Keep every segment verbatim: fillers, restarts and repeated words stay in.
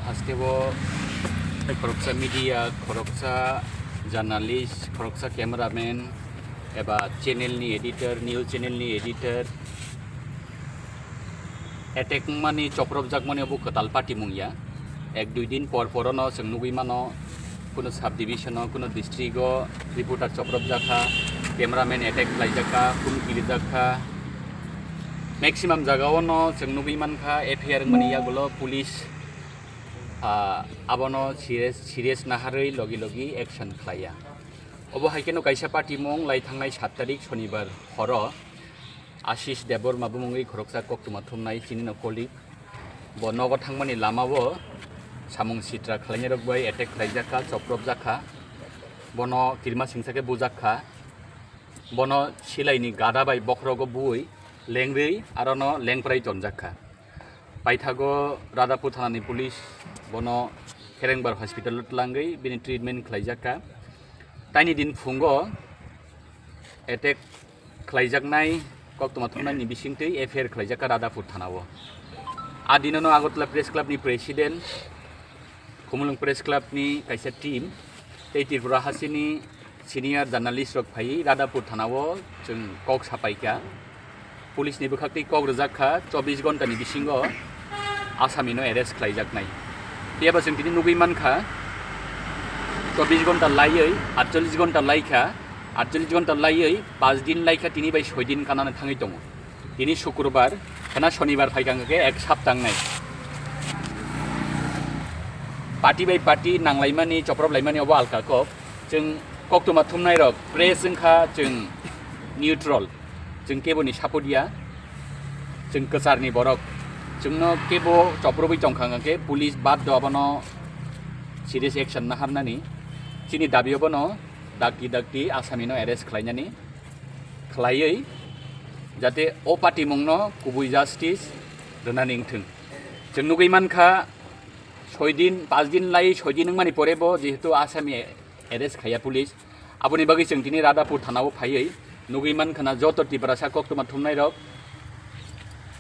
Hasteo khoroksa media, khoroksa journalist, khoroksa cameraman eba channel ni editor, news channel ni editor attack wngmani, chopropjakmani obo kwtal patimung ya. Ek dui din por porono chwng nugwi mano, kuno subdivision o, kuno district o reporter chopropjakha, cameraman attack khlaijakha, khum kirijakha. Maximum jagao no chwng nugwi mankha, F I R wngmani yagulo police, ah, abono serious, serious naharwi logi logi action khlaiya. Obo hai kheno kaisa patimung lai thangnai sat tarik Sonibar horo Ashish Debbarma bumungwi khoroksa koktwma thumnai chini no colleague. Bo nogo thangmani lamao samung sitra khlainairok bai attack khlaijakha, chopropjakha. Bono kirima singsa khe bujakha. Bono silaini gada bai bokhorogo bui lengri arono lengprai tonjakha. Paithago Radhapur thanani police bono Kherengbar hospital o twlangwi bini treatment khlaijakha. Taini din phungo attack khlaijaknai koktwma thumnaini bisingtwi F I R khlaijakha Radhapur thanao. A dinono Agartala Press Club ni president, Khumulwng Press Club ni kaisa team tei Tripura hasteni senior journalist rok phaiwi Radhapur thanao chwng kok sapaikha. Police ni bwkhaktwi kok rwjak kha, chobbish ghonta ni bisingo asami no arrest khlaijaknai. Phiya ba chwng tini nugwi mankha, chobbish ghonta laiwi, aatcholish ghonta laikha, aatcholish ghonta laiwi panch din laikha, tini bai soi din kanano thangwi tongo. Tini Sukrobar, khana Sonibar phaikha hwnkhe ek sapta wngnai. Party bai party nanglaimani, choprop laimani obo alka kok. Chwng koktwma thumnairok press wngkha, chwng neutral, chwng keboni support ya, chwng kwcharni borok, chwngno kebo choprobwi tongkha hwnkhe police baddo abono serious action naharnani. Chini dabi abono dakti dakti asamino arrest khlainani, khlaiwi jate o patimungno kubui justice rwnani wngthwng. Chwng nugwi mankha, soi din, panch din lai soi din wngmani pore bo jehetu asami arrest khaiya police, aboni bagwi chwng tini Radhapur thanao phaiwi nugwi mankha na joto Tiprasa koktwma thumnairok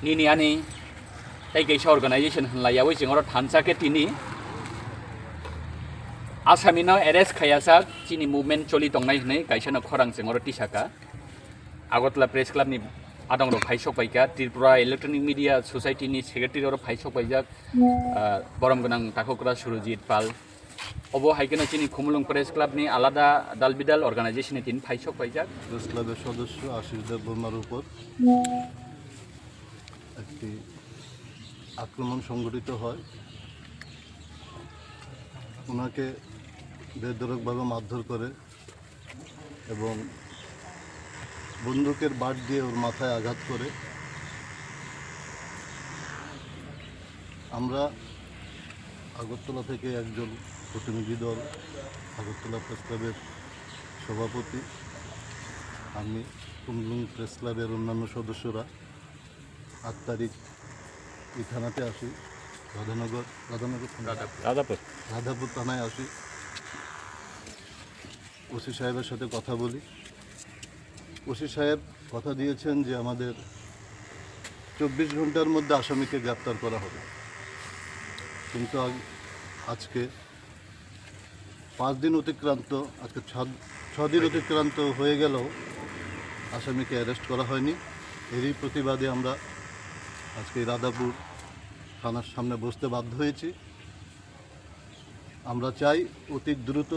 nini ani tei kaisa organization hwnlaiyawi chwng oro thansa khe tini asamino arrest khaiyajak chini movement choli tongnai hwnwi kaisa no khorang chwng oro tisaka. Agartala Press Club ni adongrok phai sok paikha, Tripura Electronic Media Society ni secretary oro phai sok paijak, ah, borom gwnang takhukra Surojit Pal. Obo hai kheno chini Khumulwng Press Club ni alada dal bidal organization ni tini phai sok paijak. Press ক্লাবের সদস্য আশিস দেববর্মার উপর একটি আক্রমণ সংঘটিত হয়। ওনাকে বেধড়কভাবে মারধর করে এবং বন্দুকের বাট দিয়ে ওর মাথায় আঘাত করে। আমরা আগরতলা থেকে একজন প্রতিনিধি দল, আগরতলা প্রেস ক্লাবের সভাপতি, আমি, খুমলুং প্রেস ক্লাবের অন্যান্য সদস্যরা আট তারিখ এই থানাতে আসি, রাধানগর, রাধানগর থানা? রাধাপুর। রাধাপুর। রাধাপুর থানায় আসি। ওসি সাহেবের সাথে কথা বলি। ওসি সাহেব কথা দিয়েছেন যে আমাদের চব্বিশ ঘন্টার মধ্যে আসামিকে গ্রেপ্তার করা হবে। কিন্তু আজ-, আজকে পাঁচ দিন অতিক্রান্ত, আজকে ছ-, ছ দিন অতিক্রান্ত হয়ে গেলেও আসামিকে অ্যারেস্ট করা হয়নি। এরই প্রতিবাদে আমরা আজকে এই রাধাপুর থানার সামনে বসতে বাধ্য হয়েছি। আমরা চাই অতি দ্রুত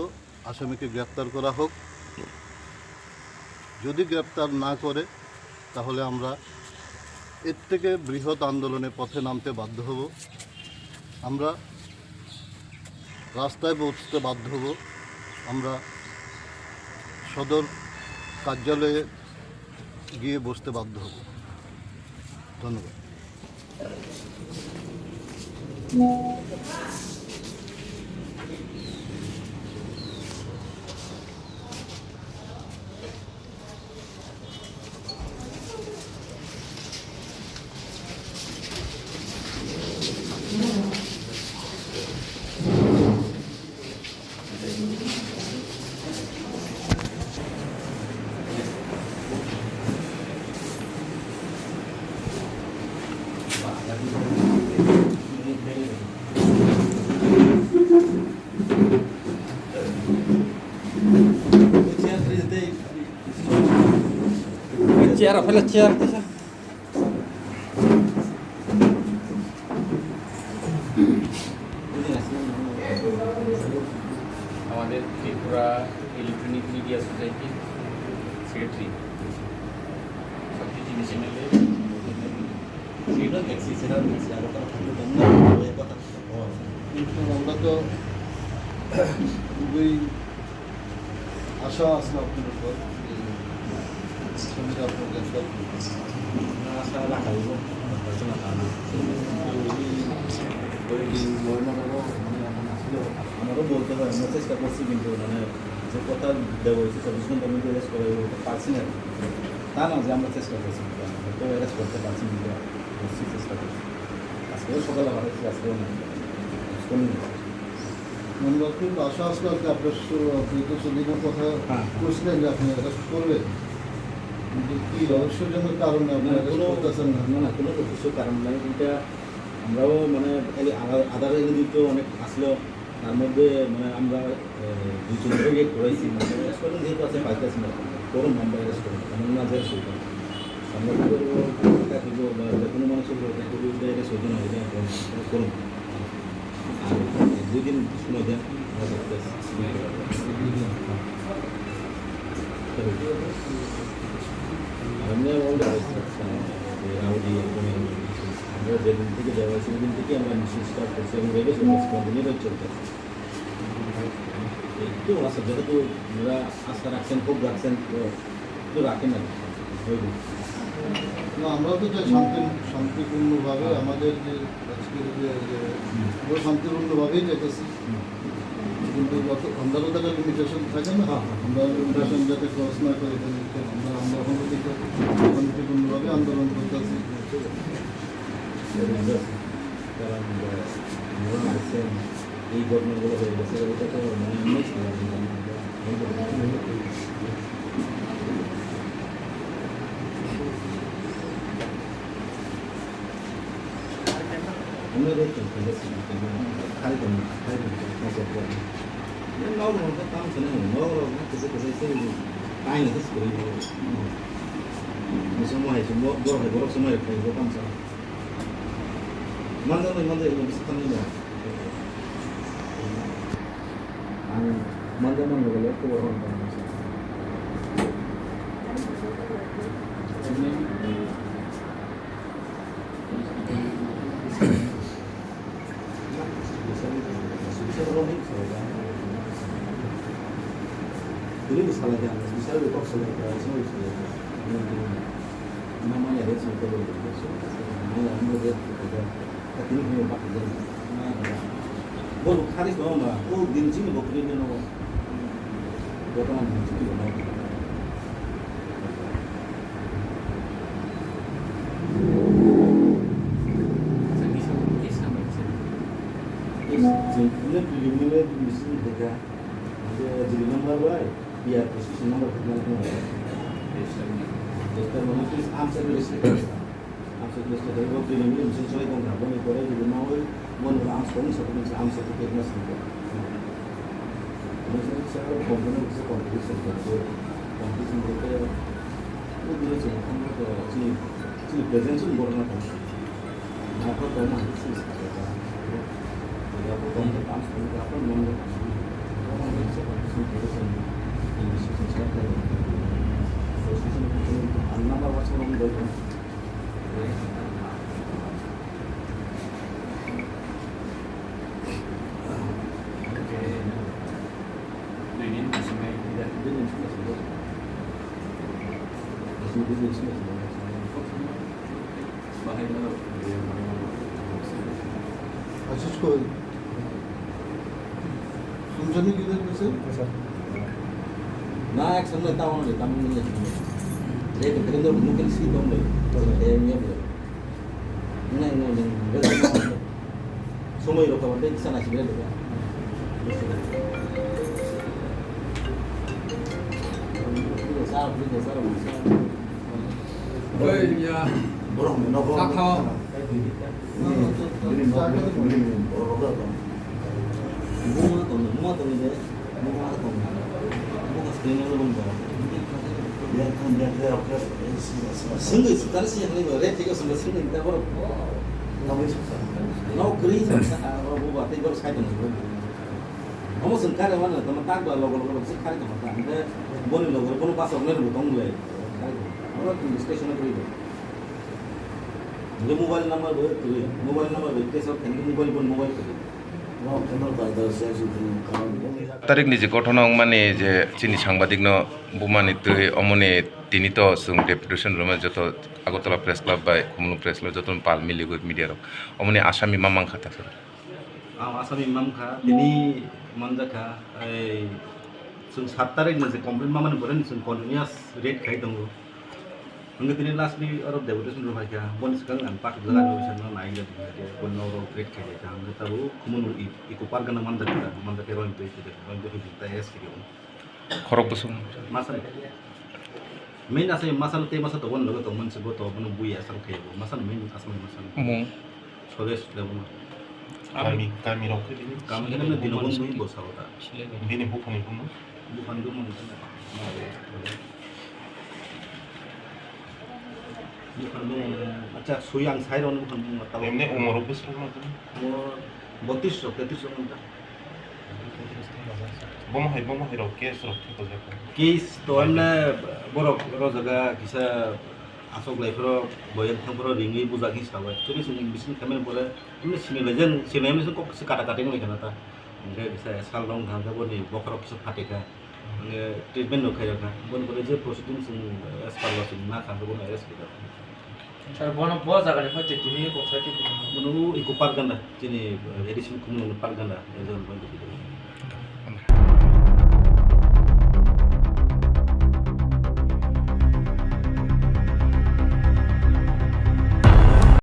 আসামিকে গ্রেপ্তার করা হোক। যদি গ্রেপ্তার না করে, তাহলে আমরা এর থেকে বৃহৎ আন্দোলনে পথে নামতে বাধ্য হব। আমরা রাস্তায় বসতে বাধ্য হব, আমরা সদর কার্যালয়ে গিয়ে বসতে বাধ্য হব। ধন্যবাদ। Chair, file chair, teacher. আমাদের ত্রিপুরা ইলেকট্রনিক মিডিয়া সোসাইটির সেক্রেটারি, সবচেয়ে চিনি চ্যানেলে সেটা দেখছি, সেটা দেখছি, আগরতলা থাকতে তো আমরা ওই কথা ও, কিন্তু আমরা তো খুবই আশা আসলো আপনার উপর, এই সঙ্গে আপনার গ্রেফতার করবেন। আমরা আশা রাখা হইব, আমরা তো না পারবো। ওই, ওই দিন নয় নম্বরও মানে এমন আসলো, আমারও বলতে হয়, আমরা চেষ্টা করছি, কিন্তু মানে যে কথা দেওয়া হয়েছে চব্বিশ ঘন্টার মধ্যে অ্যারেস্ট করা হইব, ওটা পারছি না। তা না যে আমরা চেষ্টা করছি, তো অ্যারেস্ট করতে পারছি না, করছি, চেষ্টা করছি। আজকেও সকালে পাঠাচ্ছি, আজকেও নাই। স্কুল নেই। আমরা খুব আশা আসলো আর কি, আপনার সু-, আপনি তো সেদিনও কথা হ্যাঁ। বলছিলেন যে আপনি অ্যারেস্ট করবেন, কিন্তু কি রহস্যজনক কারণে আপনি না, অ্যারেস্ট কোনো, করতেছেন না? না, না, কোনো রহস্য কারণ নাই। এটা আমরাও মানে খালি আধার, আধার এনে দিতে অনেক আসলো, তার মধ্যে মানে আমরা, এ, দুই তিন জন রেড করাইছি, মানে অ্যারেস্ট করলে যেহেতু আছে পাইতেছি না, কোরআন নাম্বার অ্যারেস্ট করবো, এমন না যে অ্যারেস্ট হইতাম। আমরা তো দেখা দিব বা যে কোনো মানুষের উপর দেখা দিব, এটা, এটা সহ্য না, এটা করুন, এটা করুন। আর দুই দিন সময় দেন, আমরা দেখতেছি। আর এমনি all the best, রাউডি, এরকম, এরকম কিছু। আমরা যেদিন থেকে দেওয়া হয়েছে, ওই দিন থেকে আমরা মিছিল স্টার্ট করছি এবং রেডি চলতেছে, কন্টিনিউ রেড চলতেছে। একটু আছে, যেহেতু ওনারা আস্থা রাখছেন, খুব রাখছেন, তো একটু রাখেন আর কি। ওই দিন। না, আমরা তো চাই শান্তি, শান্তিপূর্ণভাবে হ্যাঁ। আমাদের যে আজকে যে, যে হুম। আমরা শান্তিপূর্ণভাবেই চাইতেছি। হুম। কিন্তু যত, আমরারও তো একটা লিমিটেশন থাকে না? হ্যাঁ, হ্যাঁ। আমরা লিমিটেশন যাতে ক্রস না করে, এটা লিখতে আমরা, আমরা এখন যদি শান্তিপূর্ণভাবে আন্দোলন করতেছি, ঠিক আছে? কারণ, আহ, আমরা আছেন, এই ঘটনাগুলো হয়ে গেছে, এটা তো মানে এমনি সাধারণ ঘটনা। Normal, normal, tam sana, normal, normal, kasi kasi, tayo na sa kuri. Gusto mo, ay, sumo, boro, boro, sumo, ay, tam sana. Manda, manda, manda, gusto ka nila. Ang manda, manda, wala ko, wala ko. Borok thari kwbangma, o din chini bo kwrwi no. Borok no din chini bo no. Chwng preliminary meeting khaikha, hwnkhe jili number bai P R prescription number khaikha. Register mane please answer register. Ang se test khe bo twi ni mission choli tong kha, boni pore jodi ma oi, boni pore ang song sa tong sa, ang sa tong khe ma song kha. Mission sa company sa competition kha, so competition khe o dino se thang kha, chini, chini presence ni borok na thang. Na kha tong ma chini sa kha. Ya ko tong kha, ang song kha, apa mon kha. Competition khe sa competition khe sa kha. Position khe ang number wa sa nang doi. Asis koi. Sumsani gider kese? Na, ek samne ta ono de, tam ni. Re de kendo mukil si tom de. Em ya de. Nai, nai, nai. Somoi rok kabo tei sana sibile rok. Oi, ya. Borok ni nogo. Sakha. Buma tong, buma tong de. Buma tong. Buma tong. Sengwi sukar si yang lagi red tiga sengwi sengwi kita baru. No kering sama sa orang buat tiga baru saya dengar. Kamu sengkar yang mana? Teman tak dua logo logo sengkar teman tak. Kita boleh logo boleh pas orang lain butong mulai. Orang tu station itu. Dia mobile number boleh kering, mobile number boleh, case of mobile pun mobile kering. Tarik ni je ghotona wngmani je chini sangbadik no bumani twi omoni tini to chwng deputation rwmani joto Agartala Press Club bai Khumulwng Press Club joto pal miligwi media rok omoni asami ma mankha ta. Ang asami mankha tini manjakha ei chwng sat tarik ni je complaint mamani boreni chwng continuous raid khai tongo. Hingke tini lastly oro deputation rok hai kha, boni swkang ang pathak jaga ni officer no nai gina tini hingke boni nok rok raid khai kha, hingke tabuk Khumulwng i-, Eco Park gana manjak kha, manjak khe rohingtwi khe, rohingtwi khe ta S khe. Khorok bwswk. Masal. Main asal masal tei masa tobon loge tongmani se bo to bono bui asal khe bo, masal main asal masal. Mung. Sodesh Debbarma. Kami, kami rok khe bini. Kami khe nang dino bon bui bo sao ta. Bini buphani bumo. Buphani bumo ni sana. Buphani bumo. Acha, sui ang sai rok buphani bumo tabo. Emne umor bwswk ma tong? Umor botris rok, tetris rok nang ta. Bomo hai, bomo hai rok case rok thik ojak. Case to emne borok ro jaga kisa asok lai phoro boyang thang phoro ringwi bujak hi sao. Actually sini bising khamen pore emne sini lai jen sini emne kok se kata kata ngai kana ta. Hingke kisa sal rong thang khe boni bokhorok kisa phatikha. Hingke treatment rok khaiyakha. Boni pore je proceeding chwng as per law chwng ma kha, bono arrest khaijak. Sir, bono bo jaga ni phaitwi tini kok sai twi. Bono o Eco Park gana, chini, eh, additional Khumulwng ni park gana, eh, jaga ni phaitwi.